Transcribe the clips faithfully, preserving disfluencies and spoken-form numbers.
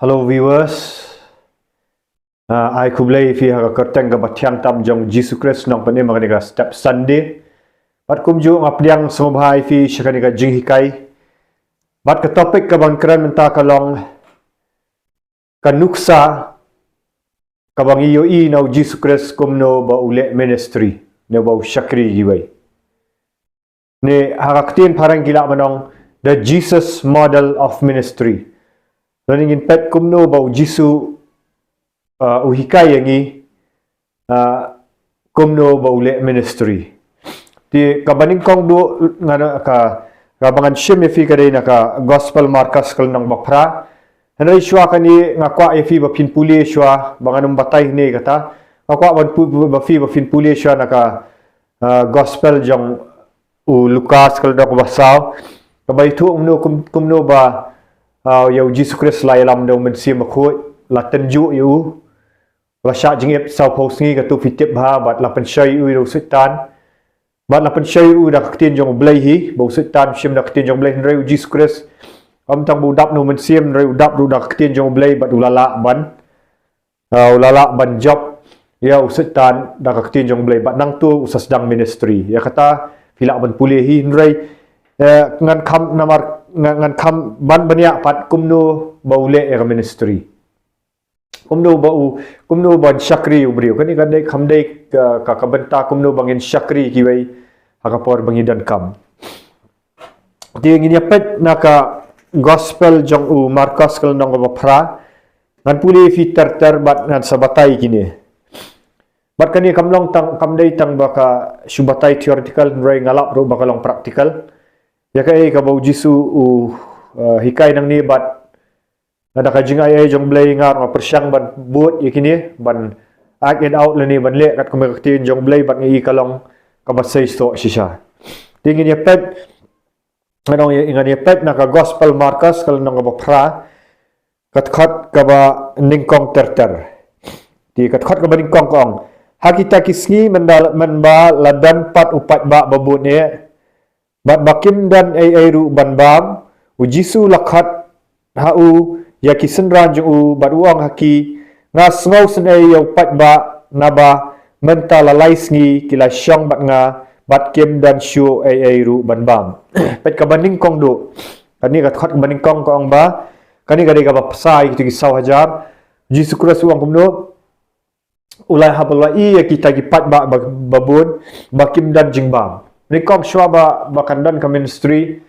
Hello viewers. Ah, ai khublei ïa phi ha ka kyrteng kaba thiang tam jong Jisu Khrist, nongpynim ha kane ka step Sunday. Bad kumjuh nga pdiang sngewbha ïa phi sha kane ka jinghikai. Bad ka topic kaba ngan kren mynta ka long ka nuksa kaba ngi ïohi na u Jisu Khrist kumno ba u leh ministry, ne ba u shakri ïa kiwei. Ne ha ka ktien phareng ki lah ban ong, the Jesus model of ministry. Lane ngin peit kumno ba u Jisu, uh, u hikai ïa ngi, uh, kumno ba u leh ministry. Te kaba nyngkong duh ngan, ka, kaba ngan shim ïa phi ka dei na ka Gospel Markos ka lynnong ba phra. Hynrei shuwa kane nga kwah ïa phi ba phin pule shuwa, ba ngan ym batai hangne kata. Nga kwah ban pu-, ba phi ba phin pule shuwa na ka, uh, Gospel jong u Lukas ka lynnong ba saw. Kaba ïathuh kumno, kum-, kumno ba, uh, ïa u Jisu Khrist la ïalam da u Mynsiem Bakhuid, la tynjuh ïa u. La shah jingïeit saw phew sngi, katto phi tip bha, bad la pynshoi ïa u da u Soitan. Bad la pynshoi ïa u da ka ktien jong u Blei hi, ba u Soitan shim da ka ktien jong u Blei, hynrei u Jisu Khrist ym tang ba u dap na u Mynsiem, hynrei u dap ruh da ka ktien jong u Blei, bad u la lah ban, uh, u la lah ban jop ïa u Soitan da ka ktien jong u Blei, bad nangta u sa sdang ministry. Ïa kata phi lah ban pule hi, hynrei, eh, ngan kham namar, ngan, ngan kham ban bniah pat kumno ba u leh ïa ka ministry. Kumno ba u, kumno ban shakri u briew. Kane ka dei, kam dei ka, ka, ka bynta kumno ba ngin shakri ïa kiwei ha ka por ba ngi donkam. Te ngin ïa peit na ka Gospel jong u Markos ka lynnong ba phra. Ngan pule ïa phi ter ter bad ngan sa batai ïa kine. Bad kane kam long tang, kam dei tang ba ka shu batai theoretical, hynrei nga lap ruh ba ka long practical. Ïa kaei kaba u Jisu u, uh, hikai nangne bad lada ka jingai ei jong u Blei nga ruh nga pyrshang ban bud ïa kine, ban act it out lane ban leh katkum ka ktien jong u Blei, bad nga i ka long kaba seisoh shisha. Te ngin ïa peit, ngan ong ïa, ngan ïa peit na ka Gospel Markos ka lynnong kaba phra, ka dkhot kaba nyngkong ter ter. Te ka dkhot kaba nyngkong ka ong, ha kita ki sngi mynba, mynba la don pat u paidbah ba bun eh, bad ba kim don ei ei ruh ban bam, u Jisu la khot ha u ïa ki synran jong u, bad u ong ha ki, nga sngewsynei ïa u paidbah, naba mynta la lai sngi ki la shong bad nga, bad kim don shuh ei ei ruh ban bam. Peit kaba nyngkong duh. Kane ka dkhot kaba nyngkong ka ong ba, kane ka dei kaba bsa ïa kito ki saw hajar. Jisu Khrist u ong kumno? U la hap, u la ïohi ïa kita ki paidbah ba, ba bun, ba kim don jingbam. Nyngkong shuwa ba, ba kan don ka ministry,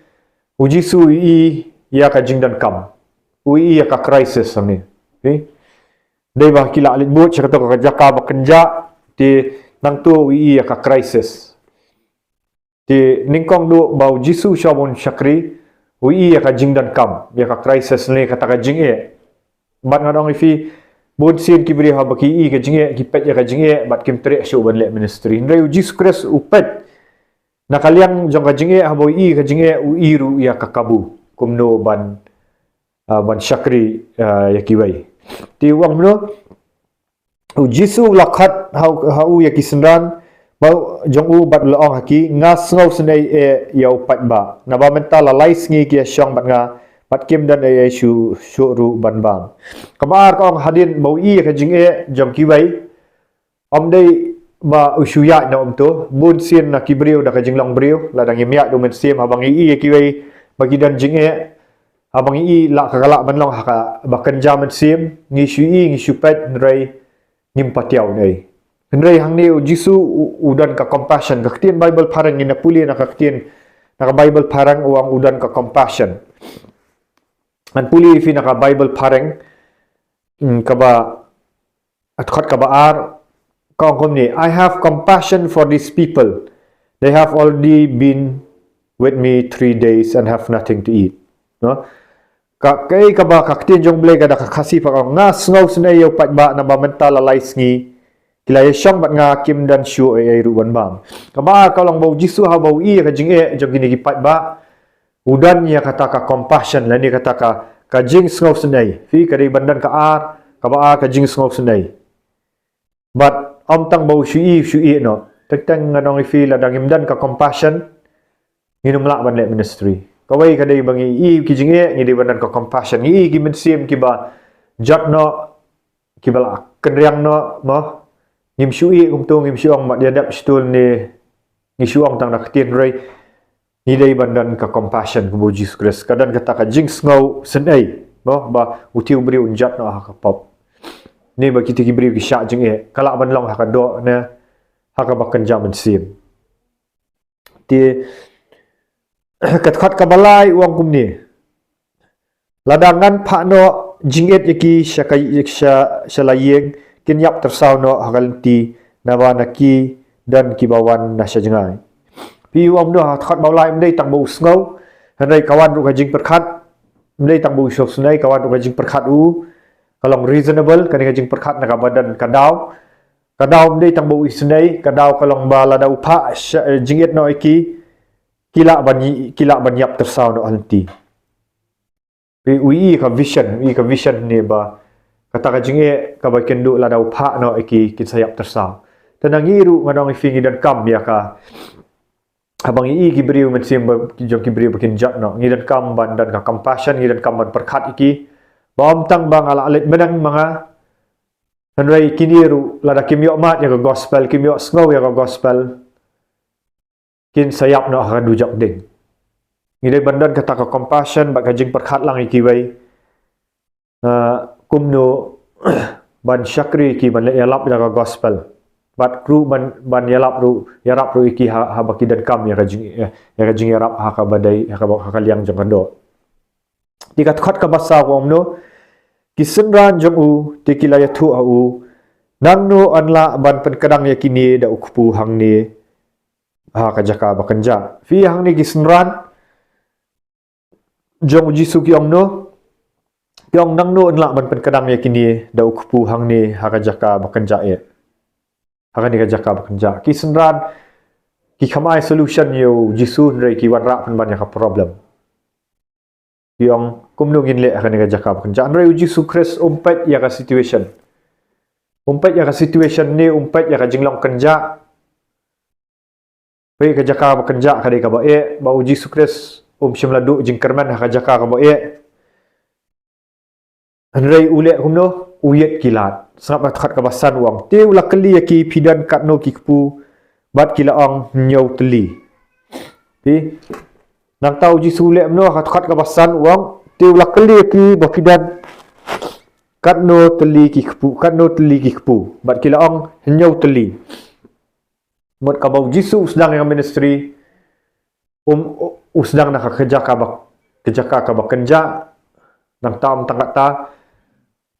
u Jisu u ïohi ïa ka jingdonkam. U ïohi ïa ka crisis hangne. Okey? Dei ba ki la leit bud sha kato ka jaka ba kynjah, te nangta u ïohi ïa ka crisis. Te nyngkong duh ba u Jisu shuwa ba un shakri, u ïohi ïa ka jingdonkam, ïa ka crisis ne kata ka jingeh. Bad ngan ong ïa phi, bun sien ki briew haba ki ïohi ka jingeh, ki peit ïa ka jingeh, bad kim treh shuh ban leh ministry. Hynrei u Jisu Khrist u peit na ka liang jong ka jingeh, haba u ïohi ka jingeh, u ïohi ruh ïa ka kabu. Kumno ban, ah, ban shakri, ah, ïa kiwei. Te u ong kumno? U Jisu u la khot ha u, ha u ïa ki synran ba jong u bad u la ong ha ki, nga sngewsynei eh ïa u paidbah. Naba mynta la lai sngi ki ïa shong bad nga, bad kim don ei ei shuh, shuh ruh ban bam. Kaba ar ka ong hadien ba u ïohi ïa ka jingeh jong kiwei. Ym dei ba u shu ïaid noh kumto, bun sien na ki briew da ka jinglong briew, lada ngim ïaid da u Mynsiem, haba ngi ïohi ïa kiwei ba ki don jingeh, haba ngi ïohi la ka, ka lah ban long ha kaba kynja mynsiem, ngi shu ïohi, ngi shu peit, hynrei ngim patiaw ei. Hynrei hangne u Jisu u, u don ka compassion, ka ktien Bible phareng ngin ïa pule na ka ktien, na ka Bible phareng u ong u don ka compassion. Ngan pule ïa phi na ka Bible phareng, hmm, kaba, dkhot kaba ar, ka ong kumne, I have compassion for these people. They have already been with me three days and have nothing to eat. No? Ka, kaei kaba ka ktien jong u Blei ka da ka Khasi pat ka ong, nga sngewsynei ïa u paidbah naba mynta la lai sngi ki la ïa shong bad nga, kim don shuh ei ei ruh ban bam. Kaba ar ka long ba u Jisu haba u ïohi ïa ka jingeh jong kine ki paidbah, u don ïa kata ka compassion lane kata ka, ka jingsngewsynei. Phi, ka dei ban don ka ar, kaba ar ka jingsngewsynei. Bad ym tang ba u shu ïohi, u shu ïohi noh. Teng teng ngan ong ïa phi, lada ngim don ka compassion, ngin ym lah ban leh ministry. Kawei ka dei ba ngi ïohi ki jingeh, ngi dei ban don ka compassion. Ngi ïohi ki mynsiem kiba, jot noh, kiba la kynriang noh, mo. Ngim shu ïeh kumto, ngim shu ong, mat ïa dep shutul ne, ngi shu ong tang da ka ktien, hynrei ngi dei ban don ka compassion kum u Jisu Khrist. Ka don kata ka jingsngew synei, mo, ba uto u briew un jot noh ha ka pop. Ne ba kito ki briew ki shah jingeh, ka lah ban long ha ka doh ne ha kaba kynja mynsiem. Te ka dkhot kaba lai u ong kumne: Lada ngan phah noh jingit ïa ki sha ka, sha, sha la ïing, kin ïap tyrsaw noh ha ka lynti, naba na ki don kiba wan na sha jngai. Phi, u ong kumno ha ka dkhot ba lai? Ym dei tang ba u sngew, hynrei ka wan ruh ka jingpyrkhat. Ym dei tang ba u sngew synei, ka wan ruh ka jingpyrkhat. U, ka long reasonable kane ka jingpyrkhat, na kaba don ka daw. Ka daw ym dei tang ba u isynei, ka daw ka long ba lada u phah sha, eh, jingit noh ïa ki, ki lah ban, ki lah ban ïap tyrsaw noh ha lynti. Phi, u ïohi ka vision, u ïohi ka vision ne ba kata ka jingeh kaba kin duh, lada u phah noh ïa ki, kin sa ïap tyrsaw. Te ngi ruh, ngan ong ïa phi, ngi donkam ïa ka, haba ngi ïohi ki briew, mynsiem ba, ki jong ki briew ba kin jot noh, ngi donkam ban don ka compassion, ngi donkam ban pyrkhat ïa ki. Ba ym tang ba nga la leit bneng ma nga, hynrei kine ruh lada kim ïoh mad ïa ka gospel, kim ïoh sngew ïa ka gospel, kin sa ïap noh ha ka dujok ding. Ngi dei ban don kata ka compassion bad ka jingpyrkhat lang ïa kiwei. Ah, kumno ban shakri ïa ki ban leit ïalap ïa ka gospel. Bad ruh ban, ban ïalap ruh, ïarap ruh ïa ki ha, haba ki donkam ïa ka jing, ïa, ïa ka jingïarap ha kaba dei, ha kaba, ha ka liang jong ka doh. Te ka dkhot kaba saw u ong kumno: Ki synran jong u te ki la ïathuh ha u, nangno yn lah ban pynkdang ïa kine da u kpu hangne ha ka jaka ba kynja. Phi, hangne ki synran jong u Jisu ki ong kumno? Ki ong, nangno yn lah ban pynkdang ïa kine da u kpu hangne ha ka jaka ba kynja eh? Ha kane ka jaka ba kynja. Ki synran ki kham ai solution ïa u Jisu, hynrei ki wanrah pynban ïa ka problem. Ki ong, kumno ngin leh ha kane ka jaka ba kynja? Hynrei u Jisu Khrist um peit ïa ka situation. Um peit ïa ka situation ne um peit ïa ka jinglong kynja. Peit, ka jaka ba kynja ka dei kaba eh, ba u Jisu Khrist um shym la duh jingkyrmen ha ka jaka kaba eh. Hynrei u leh kumno? U ïit ki lad. Sngap ka dkhot kaba san, u ong: Te u la kylli ïa ki, phi don katno ki kpu? Bad ki la ong, hynñiew tylli. Phi, nangta u Jisu u leh kumno? Ka dkhot kaba san u ong: Te u la kylli ïa ki ba phi don katno tylli ki kpu, katno tylli ki kpu? Bad ki la ong, hynñiew tylli. Mut kaba u Jisu u sdang ïa ka ministry, um, u sdang na ka jaka ba, ka jaka kaba kynja. Nangta ym tang katta,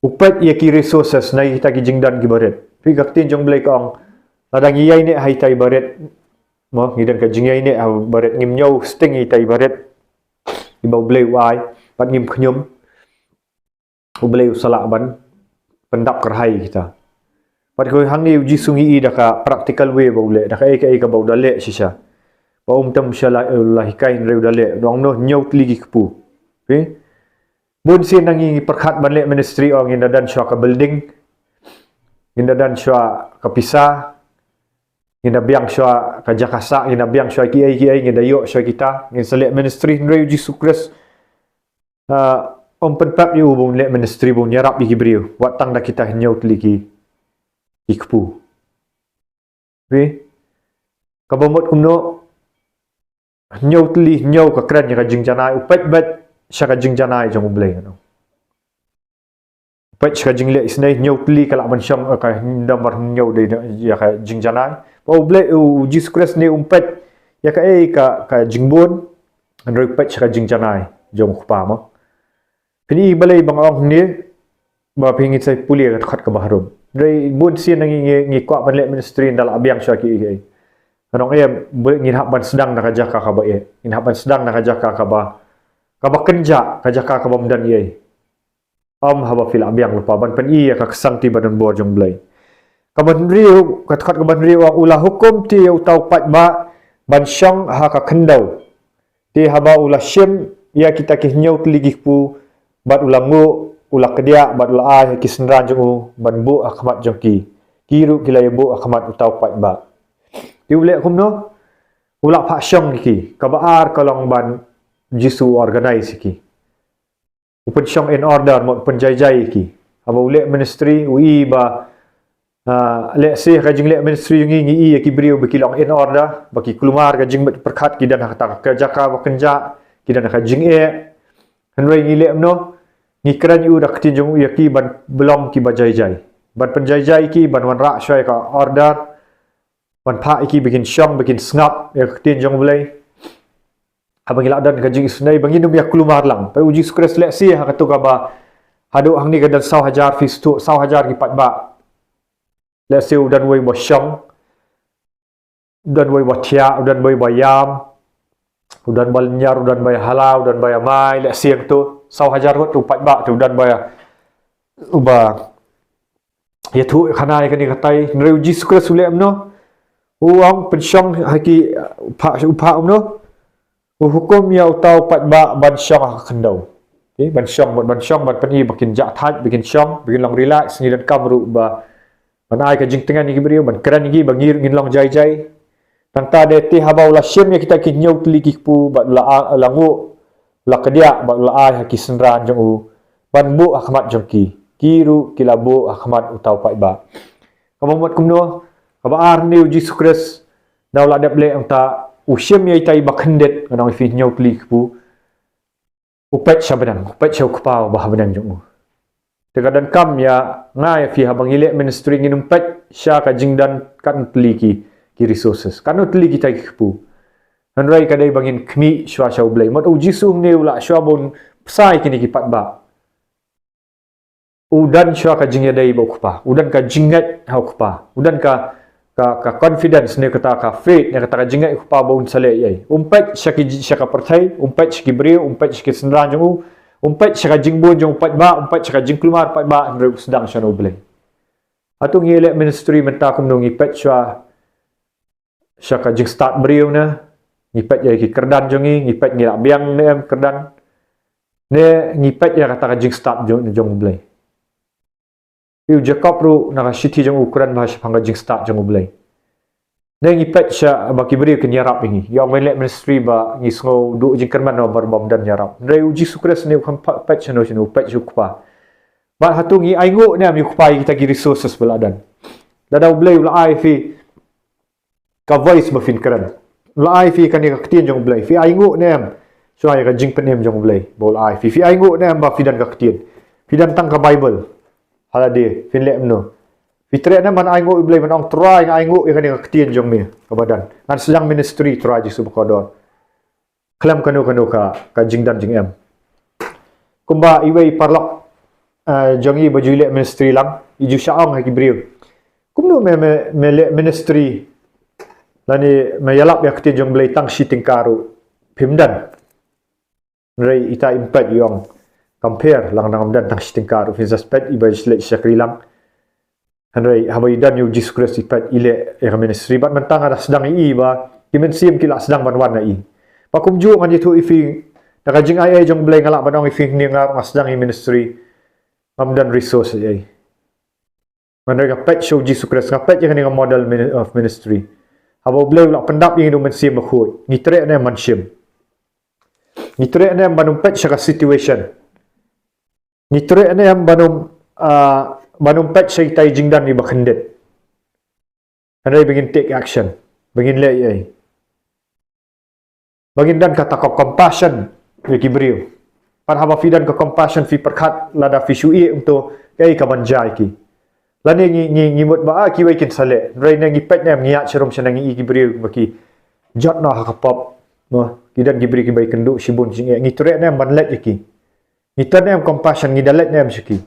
u peit ïa ki resources na kita ki jingdon kiba rit. Phi, ka ktien jong u Blei ka ong, lada ngi ïaineh ha ita iba rit, mo, ngi don ka jingïaineh ha iba rit, ngim ñiew sting ïa ita iba rit iba u Blei u ai, bad ngim khñium, u Blei u sa lah ban pyndap kyrhai ïa kita. Bad kawei hangne u Jisu ngi i da ka practical way ba u leh, da kaei kaei kaba u da leh shisha. Ba um tam sha la, la hikai, hynrei u da leh. U ong kumno? Hynñiew tylli ki kpu. Phi, bun sien na ngi ngi pyrkhat ban leh ministry, ong, ngin da don shuwa ka building, ngin da don shuwa ka pisa, ngin da biang shuwa ka jaka sah, ngin da biang shuwa kiei kiei, ngin da ïoh shuwa kita, ngin sa leh ministry. Hynrei u Jisu Khrist, ah, um pynpep ïa u ba un leh ministry, ba un ïarap ïa ki briew wat tang da kita hynñiew tylli ki, ki kpu. Phi, kaba mut kumno? Hynñiew tylli, hynñiew ka kren ïa ka jingjanai, u peit beit sha ka jingjanai jong u Blei, no. U peit sha ka jingleh isynei. Hynñiew tylli ka lah ban shong, eh, ka number hynñiew dei ïa ka jingjanai. Ba u Blei, u Jisu Khrist ne um peit ïa kaei ka, ka jingbun, hynrei u peit sha ka jingjanai jong u Kpa, mo. Phin i balei ba nga ong hangne, ba phin, ngin sa pule ka dkhot kaba harum. Hynrei bun sien na ngi ngi, ngi kwah ban leh ministry, ngin da lah biang shuwa kiei kiei. Ngan ong, eh, ba ngin hap ban sdang na ka jaka kaba eh, ngin hap ban sdang na ka jaka kaba, kaba kynja, ka jaka kaba ym don ei ei. Ym haba phi lah biang lypa ban pyni ïa ka ksangti ba don bor jong u Blei. Kaba hynriew, ka dkhot kaba hynriew u ong, u la hukum te ïa uta u paidbah ban shong ha ka khyndew. Te haba u la shim ïa kita ki hynñiew tylli ki kpu, bad u la nguh, u la kdiah, bad u la ai ha ki synran jong u ban buh ha khmat jong ki, ki ruh ki la ïa buh ha khmat uta u paidbah. Te u leh kumno? U la phah shong ïa ki. Kaba ar ka long ban, Jisu u organize ïa ki. U pynshong in order, mo, u pynjaijai ïa ki. Haba u leh ministry, u i ba, ah, lehse ka jingleh ministry jong ngi, ngi i ïa ki briew ba ki long in order, ba ki kulmar ka jingmut pyrkhat, ki don ha kata ka jaka ba kynjah, ki don ha ka jingeh. Hynrei ngi leh kumno? Ngi kren ïa u da ka ktien jong u ïa ki ban long kiba jai jai, ban pynjai jai ki, ban wanrah shuwa ïa ka order, ban phah ïa ki ba kin shong, ba kin sngap ïa ka ktien jong U Blei. Haba ngi lah don ka jingisynei ba ngin ym ïa kulmar lang. Peit, u Jisu Khrist lehse ha kato kaba haduh hangne ka don saw hajar, phi sngewthuh, saw hajar ki paidbah. Lehse u don uwei ba shong, u don uwei ba thiah, u don uwei ba ïam, u don ba lynñiar, u don ba ïahala, u don ba ïamai, lehse ïa kato saw hajar ngut u paidbah te u don ba ïa, uba ïathuh khana ïa kane katai. Hynrei u Jisu Khrist u leh kumno? U ong pynshong ha ki, u phah, u phah kumno? U hukum ïa uta u paidbah ban shong ha ka khyndew. Okay, ban shong, ban, ban shong, ban pyni ba kin jah thait, ba kin shong, ba kin long relax, ngi donkam ruh ba ban ai ka jingtngen ïa ki briew, ban kren ïa ki ba ngi ruh ngin long jai jai. Nangta de te haba u la shim ïa kita ki hynñiew tylli ki kpu bad u la, u la nguh, u la kdiah bad u la ai ha ki synran jong u ban buh ha khmat jong ki, ki ruh ki la buh ha khmat uta u paidbah. Kaba mut kumno? Kaba ar ne u Jisu Khrist, da u la dep leh nangta, u shim ïa ita i bakhyndiat, ngan ong ïa phi, hynñiew tylli ki kpu. U peit sha bneng, u peit sha u Kpa uba ha bneng jong u. Te ka donkam ïa nga ïa phi haba ngi leh ministry ngin ym peit sha ka jingdon katno tylli ki, ki resources, katno tylli kita ki kpu. Hynrei ka dei ba ngin khmih shuwa sha U Blei. Mut u Jisu hangne u lah shuwa ba un bsa ïa kine ki paidbah. U don shuwa ka jingïadei bad u Kpa, u don ka jingngeit ha u Kpa, u don ka, ka, ka confidence ne kata ka faith ne kata ka jingngeit ha u Kpa ba un sa leh ei ei. Um peit sha ki, sha ka pyrthei, um peit sha ki briew, um peit sha ki synran jong u, um peit sha ka jingbun jong u paidbah, um peit sha ka jingkulmar paidbah, hynrei u sdang sha na U Blei. Hato ngi leh ministry mynta kumno, ngi peit shuwa sha ka jingstad briew ne? Ngi peit ïa ki kyrdan jong ngi, ngi peit ngi lah biang ne em kyrdan? Ne ngi peit ïa kata ka jingstad jong, jong U Blei? Ïa u Jakob ruh na ka shithi jong u u kren ba shaphang ka jingstad jong U Blei. Ne ngi peit sha ba ki briew kin ïarap ïa ngi? Ïa, ngi leh ministry ba ngi sngew duh jingkyrmen namar ba ym don ïarap. Hynrei u Jisu Khrist ne u kham peit shano shano, u peit sha u Kpa. Bad hato ngi ainguh ne em ïa u Kpa ïa kita ki resources ba la don? Lada U Blei u la ai phi ka voice ba phin kren, la ai phi kane ka ktien jong U Blei, phi ainguh ne em shuwa ïa ka jingpynim jong U Blei ba u la ai phi? Phi ainguh ne em ba phi don ka ktien, phi don tang ka Bible? Ha lade phin leh kumno? Phi treh ne em ban ainguh ïa U Blei, ban ong, Trai, nga ainguh ïa kane ka ktien jong me kaba don, ngan sdang ministry, Trai Jisu ba kordor. Khlem kano kano ka, ka jingdon jingem. Kumba iwei i paralok, eh, jong ngi ba ju leh ministry lang, i ju shah ong ha ki briew, kumno me, me, me leh ministry lane me ïalap ïa ka ktien jong U Blei tang shi tyngka ruh phim don? Hynrei ita im peit, i ong, compare lang, nang ym don tang shi tyngka ruh, phin sa peit iba leh shakri lang. Hynrei haba i don ïa u Jisu Khrist, i peit, i leh ïa ka ministry. Bad mynta nga da sdang ïa i ba ki mynsiem ki la sdang ban wan na i. Ba kumjuh ngan ïathuh ïa phi, da ka jingai ei jong U Blei nga lah ban ong ïa phi, hangne nga ruh nga sdang ïa ministry, ngam don resource ei ei. Hynrei nga peit sha u Jisu Khrist, nga peit ïa kane ka model mini-, of ministry. Haba U Blei u la pyndap ïa ngi da u Mynsiem Bakhuid, ngi treh ne em ban shim? Ngi treh ne em ban ym peit sha ka situation? Ngi treh ne em ban ym, ah, ban ym peit sha itai i jingdon iba khyndiat? Hynrei ba ngin take action, ba ngin leh ei ei, ba ngin don kata ka compassion ïa ki briew. Pat haba phi don ka compassion, phi pyrkhat lada phi shu ïeh kumto, kaei kaban jia ïa ki? Lane ngi, ngi, ngi mut ba, ah, kiwei kin sa leh. Hynrei ne ngi peit ne em, ngi ïaid sharum shane, ngi i ki briew ba ki jot noh ha ka pop, mo, ki don ki briew kiba ïakynduh shibun jingeh, ngi treh ne em ban leit ïa ki? Ngi don ne em compassion, ngi da leit ne em sha ki?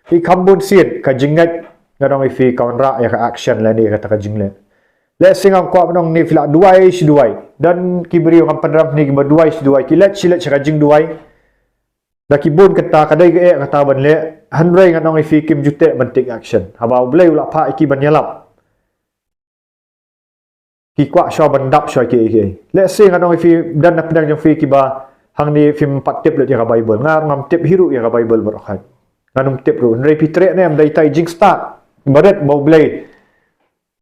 Phi, kham bun sien ka jingngeit, nga ong ïa phi, ka wanrah ïa ka action lane ïa kata ka jingleh. Lehse ngam kwah ban ong ne phi lah duwai shi duwai. Don ki briew, ngam pynrem hangne, kiba duwai shi duwai, ki leit shi leit sha ka jingduwai, da ki bun kata, ka dei ka eh kata ban leh. Hynrei nga ong ïa phi, kim ju teh ban take action. Haba U Blei u la phah ïa ki ban ïalap, ki kwah shuwa ban dap shuwa kiei kiei. Lehse nga ong ïa phi, don na pdeng jong phi kiba hangne phim pat tip lut ïa ka Bible. Nga ruh ngam tip hi ruh ïa ka Bible baroh kawei. Ngan ym tip ruh. Hynrei phi treh ne em da itai i jingstad barit ba U Blei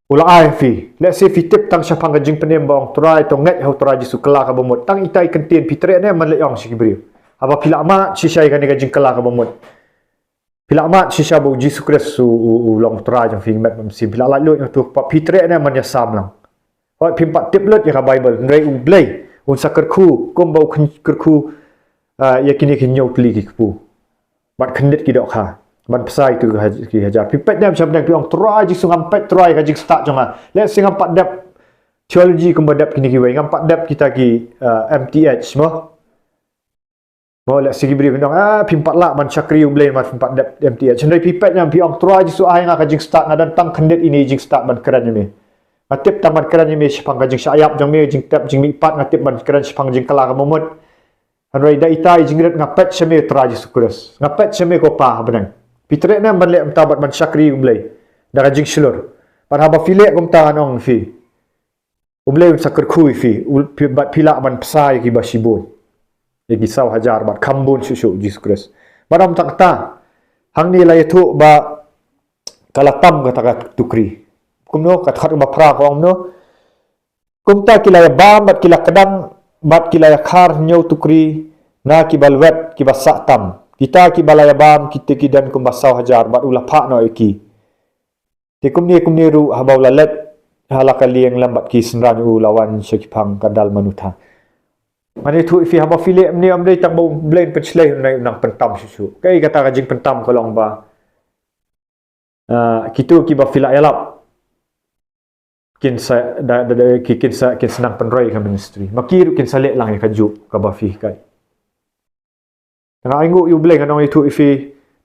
u la ai ïa phi? Lehse phi tip tang shaphang ka jingpynim ba ong, Trai, to ngeit ha u Trai Jisu, kylla ka bamut. Tang itai i kyntien, phi treh ne em ban leit ong sha ki briew? Haba phi la mad shisha ïa kane ka jingkylla ka bamut, Phi la mad shisha ba u Jisu Khrist u, u, u long Trai jong phi, met bad mynsiem. Phi la lait lut ïa uto, phi treh ne em ban ïasam lang? Hooid, phim pat tip lut ïa ka Baibl, hynrei U Blei un sa kyrkhu kumba u kyrkhu, ah, ïa kine ki hynñiew tylli ki kpu bad khyndiat ki dohkha ban bsa ïa kito ki hajar. Phi peit ne em sha bneng, phi ong, Trai Jisu, ngam peit Trai ïa ka jingstad jong nga. Lehse ngam pat dep theology kumba dep kine kiwei, ngam pat dep kita ki, ah, M T H mo. Mo, lehse ki briew kin ong, ah, phim pat lah ban shakri U Blei namar phim pat dep M T H. Hynrei phi peit ne em, phi ong, Trai Jisu, ai ha nga ka jingstad, nga don tang khyndiat ine i jingstad ban kren ïa me. Nga tip tang ban kren ïa me shaphang ka jingshah ïap jong me, jingtep jingmihpat, nga tip ban kren shaphang jingkylla kaba mut. Hynrei da ita i jingrit nga peit sha me, Trai Jisu Khrist. Nga peit sha me, ko Pa ha bneng. Phi treh ne em ban leh kumta bad ban shakri U Blei da ka jingshlur? Bad haba phi leh kumta, ngan ong ïa phi, U Blei un sa kyrkhu ïa phi, u, phi, bad phi lah ban bsa ïa kiba shibun, ïa ki saw hajar, bad kham bun shuh shuh, Jisu Khrist. Bad ym tang kata, hangne la ïathuh ba ka la tam kata ka tukri. Kumno? Ka dkhot kaba phra ka ong kumno? Kumta ki la ïa bam bad ki la kdang bad ki la ïa khar hynñiew tukri na kiba lwet kiba sah tam. Kita kiba la ïa bam, kita ki don kumba saw hajar, bad u la phah noh ïa ki. Te kumne kumne ruh, haba u la leit ha la ka lieng lem bad ki synran, u la wan sha ki phang ka Dalmanutha. Ngan ïathuh ïa phi, haba phi leh kumne, ym dei tang ba U Blei un pynshlei, hynrei un nang pyntam shuh shuh. Kaei kata ka jingpyntam? Ka long ba, ah, kito kiba phi la ïalap kin sa, da, da, da, ki, kin sa, kin sa nang pynroi ka ministry. Ma ki ruh kin sa leh lang ïa kajuh kaba phi hikai. Nga ainguh ïa U Blei, ngan ong ïathuh ïa phi,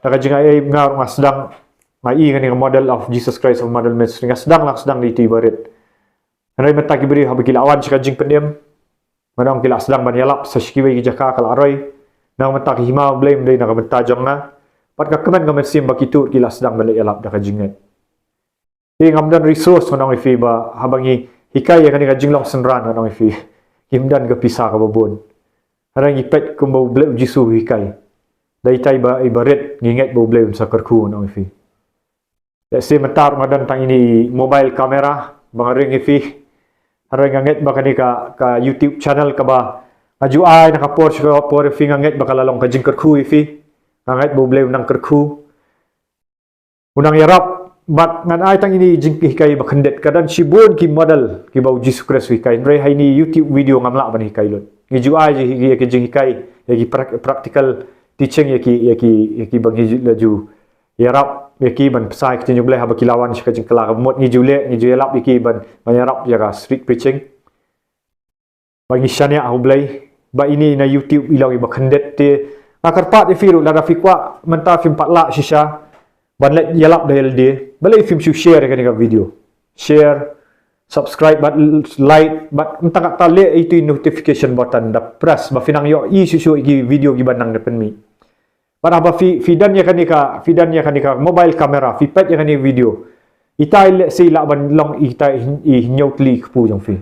da ka jingai ei nga ruh nga sdang, nga i kane ka Model of Jesus Christ of Model Ministry, nga sdang lang sdang da ito iba rit. Hynrei mynta ki briew haba ki la wan sha ka jingpynim, ngan ong ki la sdang ban ïalap sa sha kiwei ki jaka, ka la roi. Na ka bynta ka hima U Blei, ym dei na ka bynta jong nga. Bad ka kmen ka mynsiem ba kito ki la sdang ban leit ïalap da ka jingngeit. Te ngam don resource, ngan ong ïa phi, ba haba ngi hikai ïa kane ka jinglong synran, ngan ong ïa phi, ngim don ka pisa kaba bun. Hynrei ngi peit kumba U Blei, U Jisu u hikai. Da ita iba, iba rit, ngi ngeit ba U Blei un sa kyrkhu, ngan ong ïa phi. Lehse mynta ruh nga don tang ine i mobile camera ba nga ring ïa phi. Hynrei nga ngeit ba kane ka, ka YouTube channel kaba nga ju ai na ka por sha ka por ïa phi, nga ngeit ba ka la long ka jingkyrkhu ïa phi. Nga ngeit ba U Blei un nang kyrkhu, un nang ïarap. Bad ngan ai tang ine i jinghikai ba khyndiat, ka don shibun ki model kiba U Jisu Khrist u hikai, hynrei ha ine i YouTube video ngam lah ban hikai lut. Ngi ju ai ïa ki, ïa ki jinghikai, ïa ki prac-, practical teaching, ïa ki, ïa ki, ïa kiba ngi ju, la ju ïarap ïa ki ban bsa ïa ka ktien U Blei haba ki la wan sha ka jingkylla kaba mut. Ngi ju leh, ngi ju ïalap ïa ki ban, ban ïarap ïa ka street preaching. Ba ngi shaniah ha U Blei, ba ine na YouTube i long iba khyndiat. Te nga kyrpad ïa phi ruh, lada phi kwah, mynta phim pat lah shisha ban leit ïalap da ïalade, balei phim shu share ïa kane ka video? Share, subscribe, bad l-, like, bad mynta kata leh ito i notification button, da press, ba phin nang ïohi shuh shuh ïa ki video kiban nang pynmih. Bad haba phi, phi don ïa kane ka, phi don ïa kane ka mobile camera, phi peit ïa kane video, ita i lehse i lah ban long ita i hynñiew tylli i kpu jong phi.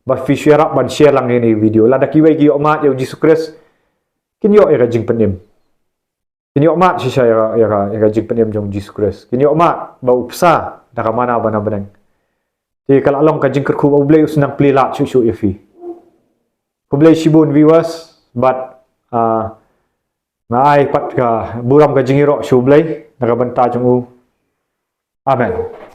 Ba phi shu ïarap ban share lang ïa kane video. Lada kiwei ki ïohmad ïa U Jisu Khrist, kin ïoh ïa ka jingpynim. Kin ïohmad shisha ïa ka, ïa ka, ïa ka jingpynim jong U Jisu Khrist. Kin ïohmad ba u bsa da ka manna ba na bneng. Te ka la long ka jingkyrkhu ba U Blei u sa nang plie lad shuh shuh ïa phi. Khublei shibun viewers, bad, ah, nga ai pat ka burom ka jingïaroh sha U Blei na ka bynta jong u. Amen.